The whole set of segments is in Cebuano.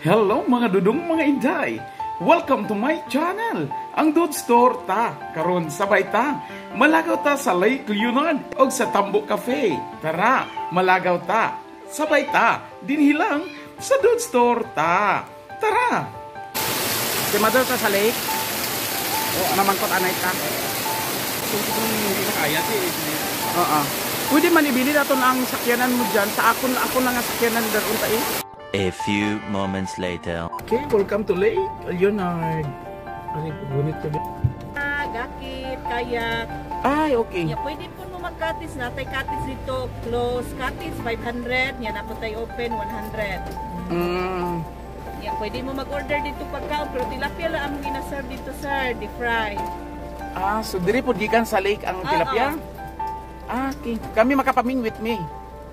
Hello, mga dudong, mga inday! Welcome to my channel, ang Dudes Torta. Karon sabay ta, malagaw ta sa Lake Leonard og sa Tambo Cafe. Tara, malagaw ta. Sabay ta, dinhi lang sa Dudes Torta. Tara! Si Mother ta sa lake? O, namangkot anay ka? Kung hindi na kaya, si Oo. Pwede man ibili naton ang sakyanan mo dyan. Sa akon, ako lang ang sakyanan daron ta eh. A few moments later. Okay, welcome to Lake Leonard. Ay, gunit ko. Gakit, kayak. Ay, okay. Ya, pwede po mo mag-cottage. Natay cottage dito. Close cottage, 500. Ya, napot tay open, 100. Ya, pwede mo mag-order dito pagkaon. Pero tilapia lang among gina-serve dito, sir. Deep fry. Ah, so diri po gikan sa lake ang tilapia? Ah, okay. Kami makapamingwit mi.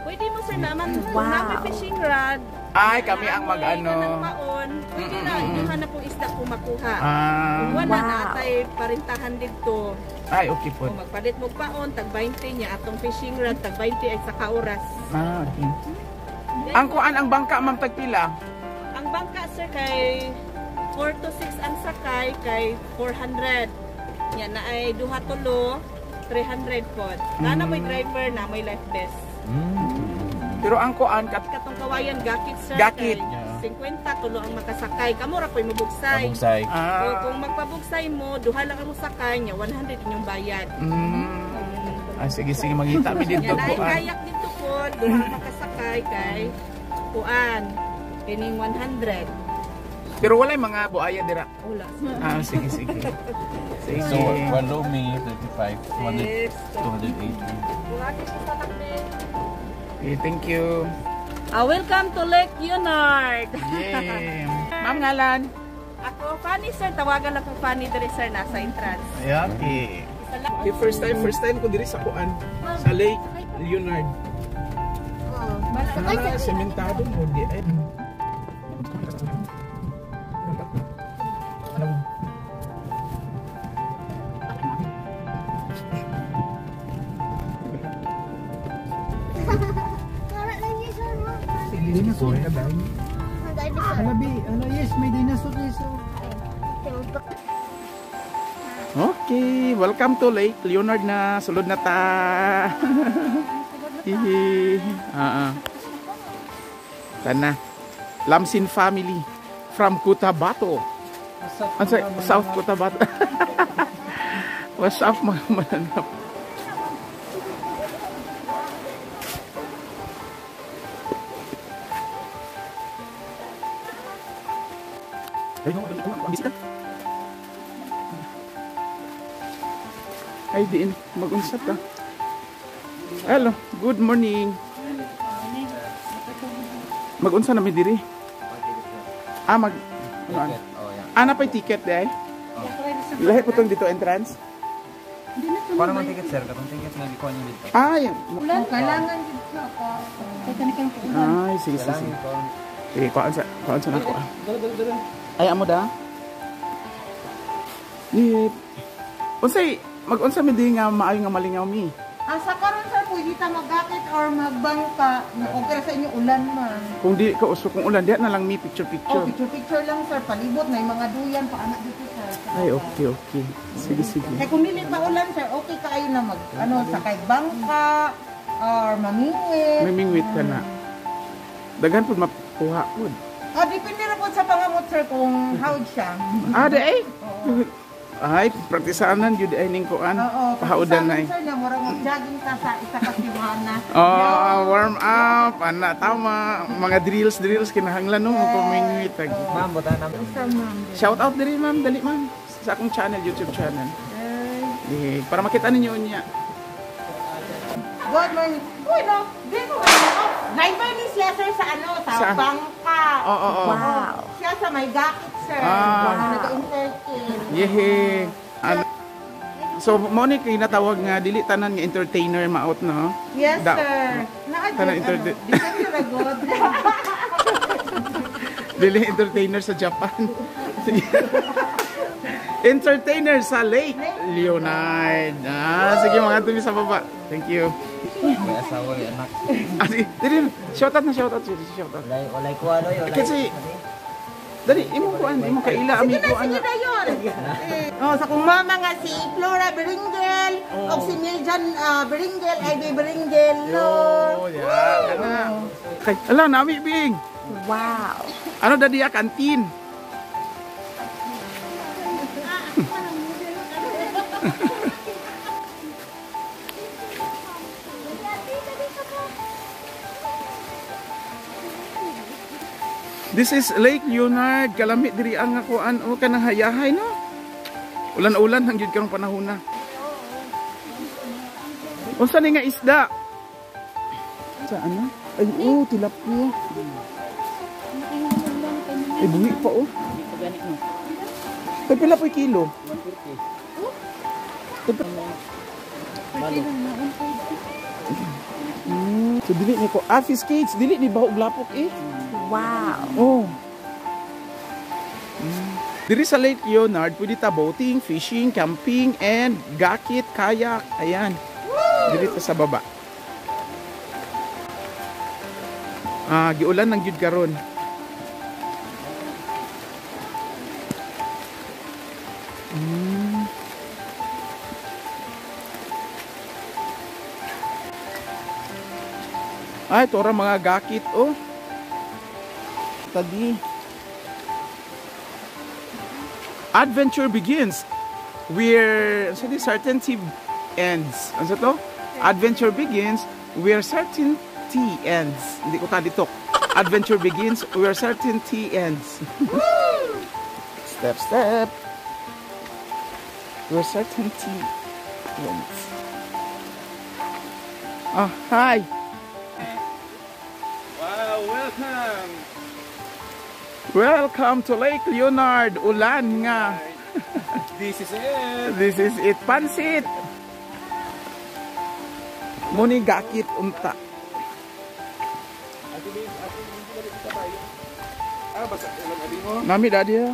Pwede mo, sir, naman. Wow. Kung fishing rod. Ay, kami ang mag-ano. Kanang paon. Pwede na. Inyuhan na pong isda kung makuha. Ah. Kung wala na, atay parintahan dito. Ay, okay po. Kung magpalit mo paon, tag 20 niya. Atong fishing rod, tag 20 ay sa kaoras. Ah, okay. Ang kuan ang bangka, ma'am, tagpila? Ang bangka, sir, kay 4 to 6 ang sakay, kay 400. Yan na ay duha tulo, 300 po. Na may driver, na may life vest. Pero ang kuan kat Katong kawayan gakit, sir, Gakit. kay 50 tulo ang makasakay. Kamo ra po'y mabugsay. Mabugsay. So, kung magpabugsay mo, duha lang ang sakay niya, 100 inyong bayad. Ah, sige sige, mangita mi dito Yan na ay kuan. kayak dito po, duha ang makasakay kay kuan kining 100. Pero walay mga buaya dira. Wala, sir. Ah, sige sige. Sige. So, one lomi, 35, 200, Yes. 280. Buhati ko sa lakbe. Okay, thank you. Welcome to Lake Leonard. Yeah. Ma'am, ngalan? Ako, Fanny, sir. Tawagan lang ko Fanny diri, sir, nasa entrance. Okay. Okay, first time ko diri sa kuan, sa Lake Leonard. Ah, sementado mo di ay. Dinosaur. Halabi, ano, yes, may dinosaur dito. Okay, welcome to Lake Leonard na. Sulod na ta. Hihi. Ah. Tana. Lamsin family from Cotabato. Ano, South Cotabato. What's up, mga mananap? Ay, diin. Mag-unsat ka. Hello. Good morning. Mag-unsa na mi diri? Ah, mag... Ano? Ah, napay ticket di ay? Lahi po itong dito entrance? Paano man ticket, sir? Katong ticket nga gikuha niyo dito. Ay, Kailangan dito ako. Ay, sige, sige, sige. Sige, kuhaan sa nako. Ay, amo da? Yep. Unsay, mag-unsa mi di nga maayo nga malingaw mi? Asa karon, sir, pwede ta magakit or magbangka. Okay ra sa inyo ulan man. Kung di ka uso kung ulan, diha na lang mi Oh, picture-picture. picture-picture lang, sir, palibot na yung mga duyan pa anak dito, sir. Ay, okay, okay. Sige, sige. Kay kung dili pa ulan, sir, okay kaayo na mag ano sakay bangka or mamingwit. Mamingwit ka na. Daghan pud makuha pud. Ah, depende ra po sa pangamot, sir, kung how siya. Ah, di ay. Ay, praktisanan jud ay ning kuan. Oo, Pahaudan na eh. sir, na murag mag-jogging ta sa isa ka semana. Oh, warm up, ana tama. Mga drills kinahanglan no mo pamingwit. Ma'am, buta na. Shout out diri, ma'am, dali, ma'am, sa akong channel, YouTube channel. Eh, para makita ninyo niya. Good morning. Uy, no, di ko ano. Driver ni siya, sir, sa ano, sa Saan? bangka. Oo, oo. Wow. Siya sa may gakit, sir. Ah. Nag-entertain. Yehe. Ano? So, mo ni kinatawag nga dili tanan nga entertainer maot no. Yes, sir. Naa Tanan ano, depende ra good. Dili entertainer sa Japan. Entertainer sa Lake Leonard. Ah, sige, mga tumi sa baba. Thank you. May asawa, may anak. Ah, sige. Dili, shout out na, shout out. Shout out. Walay, walay kuha, walay. Kasi Dali, imong kuan, imong kaila Sige amigo na, sige ana. na yun. Oh, sa kong mama nga si Flora Beringel, o si Miljan Beringel, Ivy Beringel, no. Oh, yeah. Kana. Kay, ala nami bing. Wow. Ano dadi ya kantin? This is Lake Leonard. Kalami diri ang akuan o kanang hayahay no. Ulan-ulan hang gyud karong panahon na. Unsa ni nga isda? Sa ano? Ay, oh, tilapia. Ay, buhi pa oh. Ay, pila po kilo? 140. So dili ni ko fish cage dili ni bahog lapok eh. Wow. Oh. Diri sa Lake Leonard, pwede ta boating, fishing, camping, and gakit, kayak. Ayan. Diri ta sa baba. Ah, giulan ng gyud karon. Ay, tora mga gakit oh. Tadi. Adventure begins where so the certainty ends. Ano to? Adventure begins where certainty ends. Hindi ko kaditok. Adventure begins where certainty ends. Step, step. Where certainty ends. Ah, hi. Wow, welcome! Welcome to Lake Leonard. Ulan nga. This is it! This is it. Pansit! Muni gakit unta. Nami dadi ya.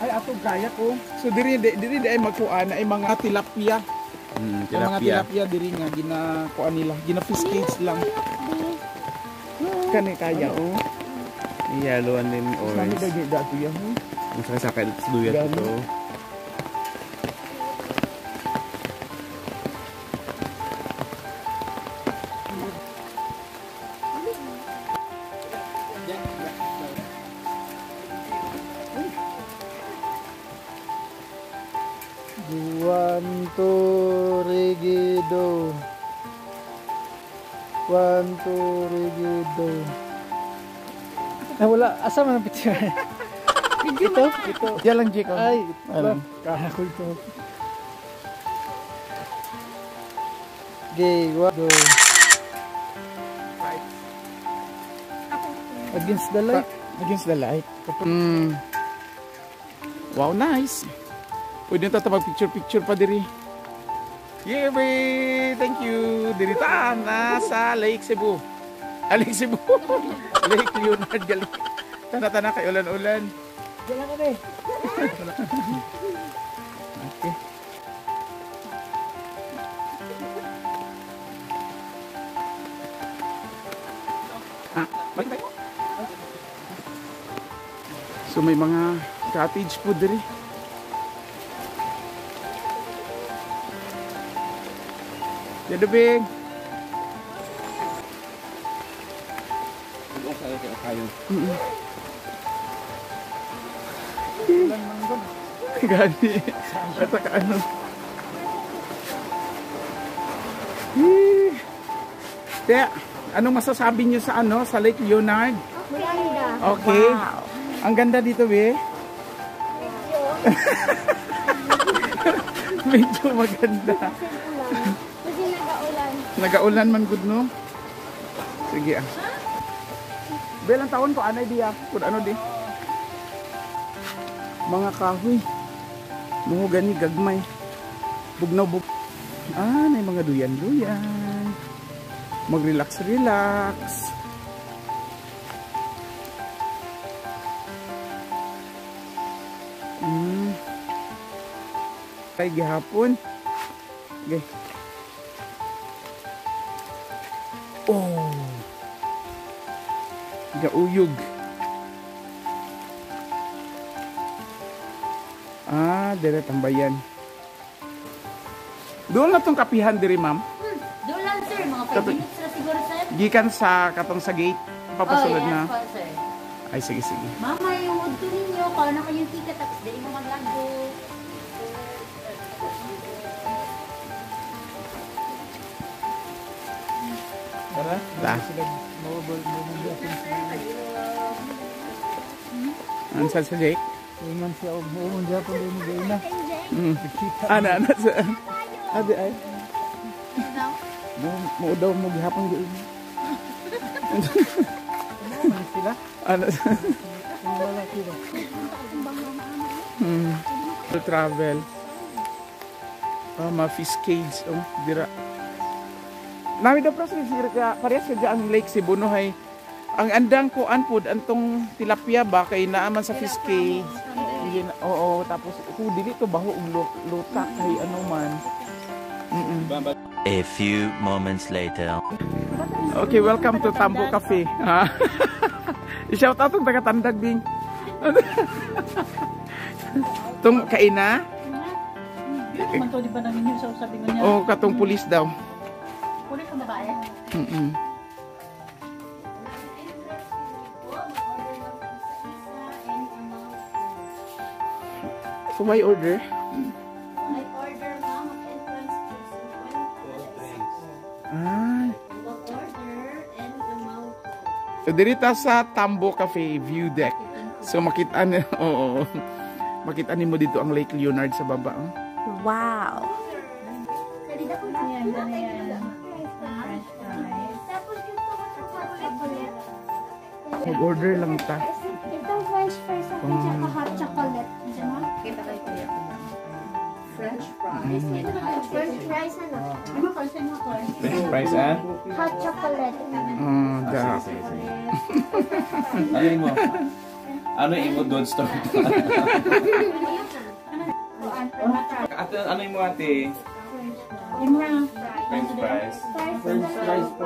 Ay ato gaya ko. So diri diri di ay magkuan ay mga tilapia. Yung mga tilapia diri nga ginakuan nila, gina fish cage lang. Kani kaya oh. Yellow and then Nami orange. dadi dati ya. Ang sakay-sakay sa duyat Gani. ito. One, two, rigido. 1, 2, rigido. Ah, wala. Asa man ang picture? Ito? Ito. Yan lang Jake. oh. Ay, ito. Ano? Kala ko ito. Okay, one, go. Against the light. Against the light. Wow, nice. Pwede na ta picture-picture pa diri. Yay! Thank you. Diri ta nasa Lake Cebu. Ah, Lake Cebu. Lake Leonard gali. Tana-tana kay ulan-ulan. Diyan lang kami. Okay. Ah, balik tayo. So may mga cottage po diri. Yadubing. Kayo. Gani. At saka ano. Kaya, anong masasabi niyo sa ano, sa Lake Leonard? Maganda. Okay. Ang ganda dito, be. Medyo maganda. Kasi nag-aulan. Nagaulan man good no? Sige ah. Belang taon ko anay diya. Kung ano di. Mga kahoy. Mga gani gagmay. Bugnaw bug. Ah, may mga duyan-duyan. Mag-relax relax. Ay gihapon. Okay. Oh. Gauyog. Ah, dire tambayan. Doon na tong kapihan diri, ma'am. Doon lang, sir. Mga 5 minutes na siguro, sir. Gikan sa katong sa gate, papasulod oh, yes, na. Po, sir. Ay, sige, sige. Mama, yung udto ninyo, kaon na kayong ticket, tapos dali mo maglago. Tara. Ta. Ano sa Jake? Ingon siya og muon gyapon din mo na. Ana, ana sa. Ade ay. Mo daw mo gihapon gyud. Sila. Ano sa. Wala sila. Travel. Ah, mga fish cage oh, dira. Nami daw pros parehas ka ang Lake Cebu no hay. Ang andang kuan pod antong tilapia ba kay naaman sa fish cage. Oo, tapos ku dili to baho og luta kay ano man. A few moments later. Okay, welcome to Tambo Cafe. I-shout out tong taga-Tandag ding. Tong kaina? Man to, di ba namin yung sabi mo niya? Oo, katong pulis daw. Pulis ang babae? So my order? I order, ma'am, entrance po. Ah. Order and amount po. So dirita sa Tambo Cafe View Deck. So makita ni oo. Makita nimo dito ang Lake Leonard sa baba. Oh. Wow! Ayan, ayan. French fries. Tapos gusto ko sa chocolate. Mag-order lang ta. Itong french fries ako tsaka hot chocolate. Kita kay Kuya. French fries. French fries ano? French fries, ah? Hot chocolate. Oh, da. Sige, sige. Ano mo? Ano yung imo doon store? Ate, ano yung mo ate? French fries. French fries po.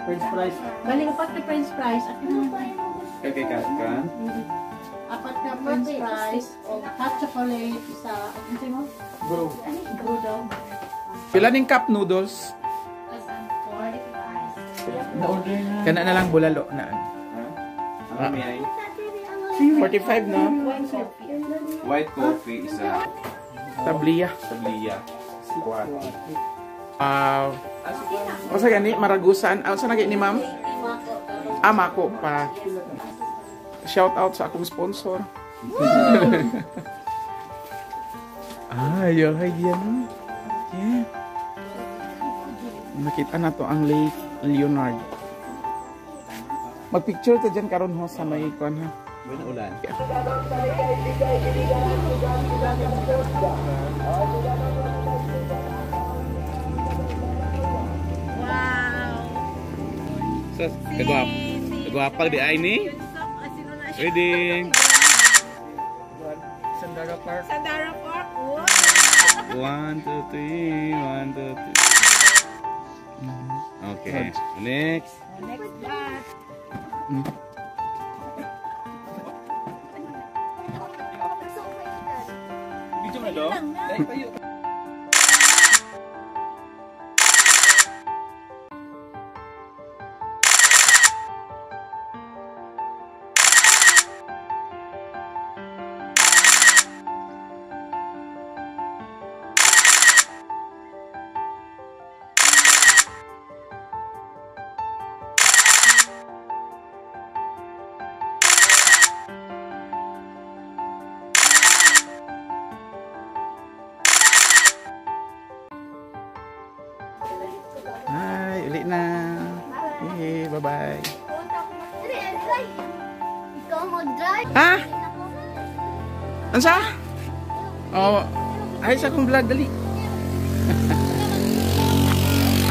French fries. Bali, apat na french fries. Kay ka ka? Apat na french fries. O hot chocolate. Isa. Ano mo? Bro. Brew daw. Pila ning cup noodles? Na-order na. Kana na lang bulalo na. Ano may ay? 45 no? White coffee, isa. Tabliya. Tabliya. Squat. O sa gani Maragusan. Ah, sa nagi ni ma'am? Ah, mako pa. Shout out sa akong sponsor. Ay, ay, yan. Yeah. Nakita na to ang Lake Leonard. Magpicture ta dyan karon ho sa may kuan ha. Buwan ulan. Wow! So, kagwapag di ay ni? Ready? Sandara Park. Sandara Park. Wow! 1, 2, 3. 1, 2, 3. Okay. Next. Next batch. Video mo na do? Dahil tayo. Hi, uli na. Hey, bye-bye. Ikaw mag-drive. Ha? Ansa? Oh, ay sa akong vlog dali.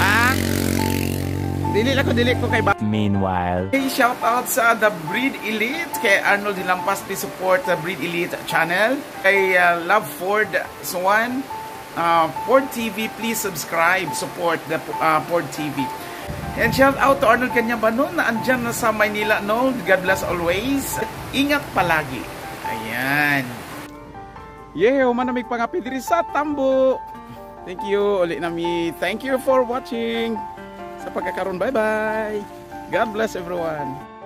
Ah? Dili lang ko, dili ko kay ba. Meanwhile. Hey, shout out sa The Breed Elite kay Arnold Dilampas, please support the Breed Elite channel. Kay Love Ford Swan, Ford TV, please subscribe, support the Ford TV. And shout out to Arnold Kanyabano na andyan na sa Maynila, no? God bless always. Ingat palagi. Ayan. Yeah, human na mig pangapi diri sa Tambo. Thank you uli nami. Thank you for watching. Sa pagkakaroon, bye-bye. God bless everyone.